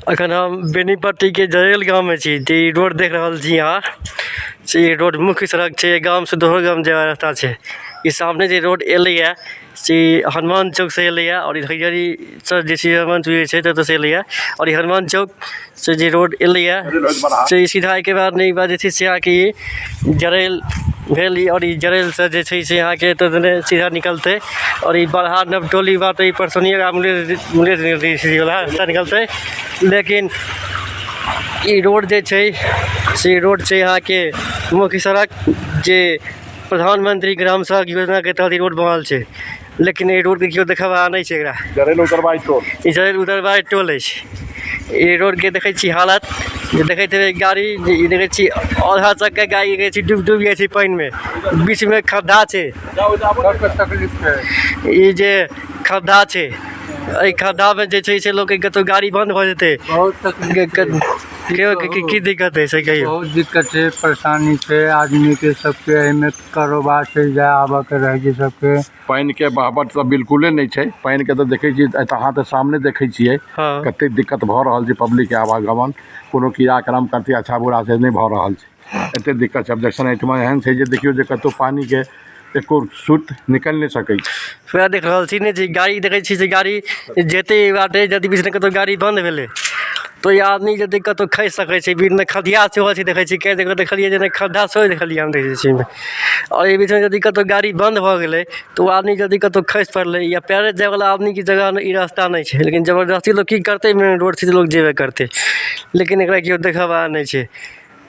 अखन हम बेनीपट्टीके जरेल गाममे छी जे ई रोड देख रहल छी अहाँ से ई रोड मुख्य सड़क छै गाम से दोसर गाम जाय वाला रास्ता छै। ई सामने जे रोड एले या से हनुमान चौक से एले या और ई हरियरी से जे छै हनुमान चौक जे छै ततय से एले या और ई हनुमान चौक से जे रोड एले या से सीधा एके बाद ने ई बाद जे छै से अहाँ के ई जरेल भेल ई और ई जरेल से जे छै से अहाँ के एतय दने सीधा निकलते और ई बड़हा नवटोली बाटे ई परसोनिया रास्ता निकलते। लेकिन ई रोड जे छै से रोड छै अहाँ के मुख्य सड़क जे प्रधानमंत्री ग्राम सड़क योजना के तहत ई रोड बनल छै, लेकिन ई रोड के केओ देखे वाला नहि छै एकरा। जरेल उतरबाई टोल। ई जरेल उतरबाई टोल अछि। ई रोड के देखै छी हालत जे देखैत हेबै गाड़ी जे ई देखै छी आधा चक्का गाड़ी देखै छी डूबि डूबि जाइ छै पानि मे, बीच मे खड्डा छै। सबके तकलीफ छै। ई जे खड्डा छै एहि खड्डा मे जे छै से लोक के कतौ गाड़ी बंद भऽ जेतै। बहुत तकलीफ छै। की दिक्कत है से कहियौ। बहुत दिक्कत छै, परेशानी छै आदमीके सबके, एहिमे कारोबार छै, जाय आबऽके रहै छै सबके। पानिके बहबट तऽ बिल्कुले नहि छै। पानिके तऽ देखै छियै, अहाँ तऽ सामने देखै छियै कते दिक्कत भऽ रहल छै पब्लिकके आवागमन। कोनो क्रियाक्रम करतै अच्छा बुरा से नहि भऽ रहल छै, एते दिक्कत छै। ऑब्जेक्शन एहिठमा एहन छै जे देखियौ जे कतहु पानिके एको सुत निकलि नहि सकै छै। वएह देख रहल छी ने जे गाड़ी देखै छी जे गाड़ी जेतै एहि बाटे, यदि बीचमे कतहु गाड़ी बन्द भेलै तऽ ओहि आदमी यदि कतहु खसि सकै छै। बीचमे खधिया सेहो छै, देखै छी कए जगह देखलियै जे खड्डा सेहो देखलियै हम देखै छी एहिमे। आओर एहि बीचमे यदि कतहु गाड़ी बन्द भऽ गेलै तऽ ओ आदमी यदि कतहु खसि पड़लै या पैरे जाइवला आदमीके जगह ई रास्ता नहि छै, लेकिन जबरदस्ती लोक की करतै, मेन रोड छै तऽ लोक जेबे करतै, लेकिन एकरा केओ देखयवला नहि छै।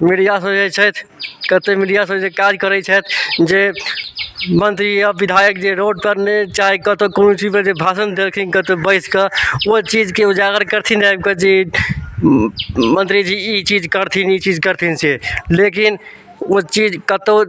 मीडिया सब जे छथि, कतेक मीडिया सब जे काज करै छथि जे मंत्री या विधायक जे रोड पर नहि चाहे कतहु कोनो चीजपर जे भाषण देलखिन कतहु बैसिकऽ ओ चीजके उजागर करथिन आबिकऽ जे मंत्री जी ई चीज करथिन ई चीज करथिन से, लेकिन ओ चीज कतहु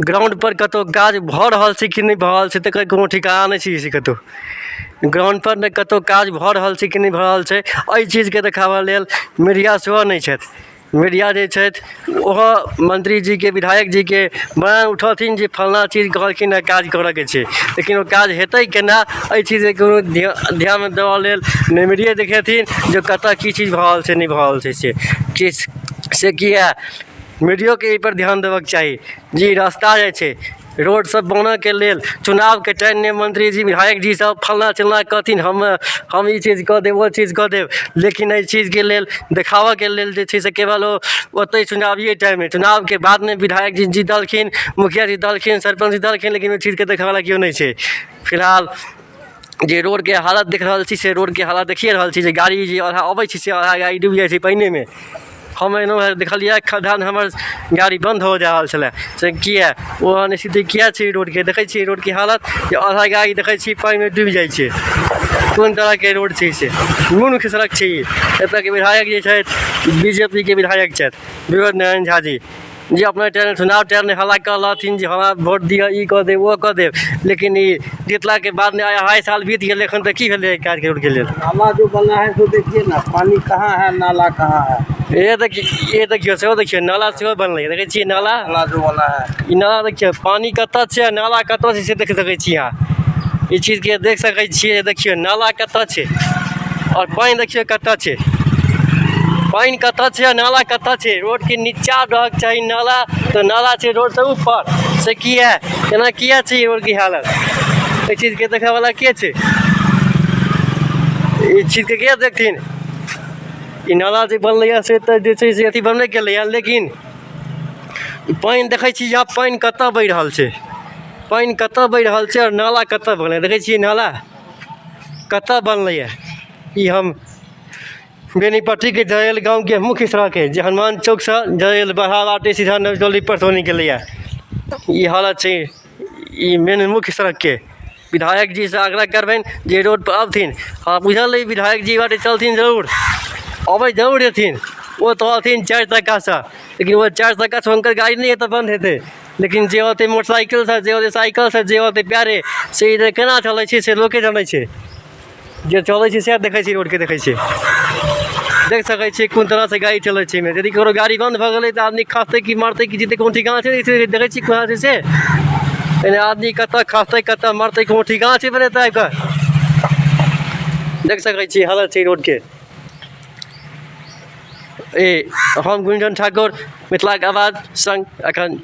ग्राउण्डपर कतहु काज भऽ रहल छै कि नहि भऽ रहल छै तकर कोनो ठिकाना नहि छै से कतहु ग्राउण्डपर नहि कतहु काज भऽ रहल छै कि नहि भऽ रहल छै एहि चीजके देखाबऽ लेल मीडिया सेहो नहि छथि। मीडिया जे छथि ओहो मंत्रीजीके विधायकजीके बयान उठौथिन जे फल्लाँ चीज कहलखिन हँ काज करऽके छै, लेकिन ओ काज हेतै केना एहि चीजके कोनो ध्यान देबऽ लेल नहि मीडिये देखेथिन जे कतऽ की चीज भऽ रहल छै नहि भऽ रहल छै से किछु से किआ मीडियोके एहिपर ध्यान देबऽके चाही जे ई रास्ता जे छै रोड सब बनऽके लेल चुनावके टाइममे मंत्रीजी विधायकजी सब फल्लाँ चिल्लाँ कहथिन हम ई चीज कऽ देब ओ चीज कऽ देब, लेकिन एहि चीजके लेल देखाबऽके लेल जे छै से केवल ओ ओतहि चुनाविए टाइममे चुनावके बादमे विधायकजी जीतलखिन मुखिया जीतलखिन सरपञ्च जीतलखिन, लेकिन ओहि चीजके देखऽवला केओ नहि छै। फिलहाल जे रोडके हालत देख रहल छी से रोडके हालत देखिए रहल छी जे गाड़ी जे आधा अबै छै से आधा गाड़ी डुबि जाइ छै पानिएमे। हम एलहुँ हँ देखलिए खड्डामे हमर गाड़ी बन्द हो जा रहल छलै से किए ओहन स्थिति किए छै रोडके, देखै छिए रोडके हालत जे आधा गाड़ी देखै छी पानिमे डुबि जाइ छै। कोन तरहके रोड छै से मुख्य सड़क छै ई। एतऽके विधायक जे छथि BJP के विधायक छथि विनोद नारायण झा जी, जे अपना टाइम चुनाव टाइममे हल्ला कऽ रहथिन जे हमरा वोट दिअ ई कऽ देब ओ कऽ देब, लेकिन ई जीतलाके बादमे आइ 2.5 साल बीत गेलै एखन तक की भेलै एहि काजके रोडके लेल। नाला जो बना है सो देखिए ना, पानी कहाँ है, नाला कहाँ है। ये देखिए, ये देखियौ सेहो देखियौ नाला सेहो बनलै, देखै छियै नाला, नाला जो बना है। ई नाला देखियौ पानी कतऽ छै नाला कतऽ छै से देख सकै छी अहाँ। ई चीजके देख सकै छियै, देखियौ नाला कतऽ छै आओर पानि देखियौ कतऽ छै, पानि कतऽ छै आ नाला कतऽ छै। रोडके नीचा रहऽके चाही नाला, तऽ नाला छै रोडसँ ऊपर, से किए एना किए छै ई रोडके हालत, एहि चीजके देखैवला के छै, ई चीजके के देखथिन। ई नाला जे बनलैए से तऽ जे छै से अथी बनबे केलैए, लेकिन पानि देखै छी जे पानि कतऽ बहि रहल छै, पानि कतऽ बहि रहल छै आओर नाला कतऽ बनलै, देखै छियै नाला कतऽ बनलैए। ई हम बेनीपट्टीके जरेल गाँवके मुख्य सड़क अछि जे हनुमान चौकसँ जरेल बरहा बाटे सीधा नवटोली परसौनी गेलैए। ई हालत छै ई मेन मुख्य सड़कके। विधायक जीसँ आग्रह करबनि जे रोडपर अबथिन। हँ बुझल अइ विधायक जी बाटे चलथिन जरूर, अबै जरूर हेथिन, ओ तऽ अथिन चारि चक्कासँ, लेकिन ओ चारि चक्कासँ हुनकर गाड़ी नहि एतऽ बन्द हेतै, लेकिन जे अतै मोटरसाइकिलसँ, जे अतै साइकिलसँ, जे अतै पयरे, से इधर केना चलै छै से लोके जनै छै। जे चलै छै सएह देखै छै, रोडके देखै छै, देख सकै छियै कोन तरहसँ गाड़ी चलै छै एहिमे। यदि ककरो गाड़ी बन्द भऽ गेलै तऽ आदमी खसतै कि मरतै कि जीतै कोनो ठिकाना छै? देखै छियै कोना छै से, एहिमे आदमी कतऽ खसतै कतऽ मरतै कोनो ठिकाना छै बनेतै आबिकऽ? देख सकै छियै हालत छै रोडके। ए हम गुंजन ठाकुर मिथिलाके आवाज संग अखन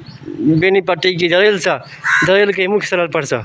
बेनीपट्टी की जरैलसँ जरैलके मुख्य सड़क परसँ।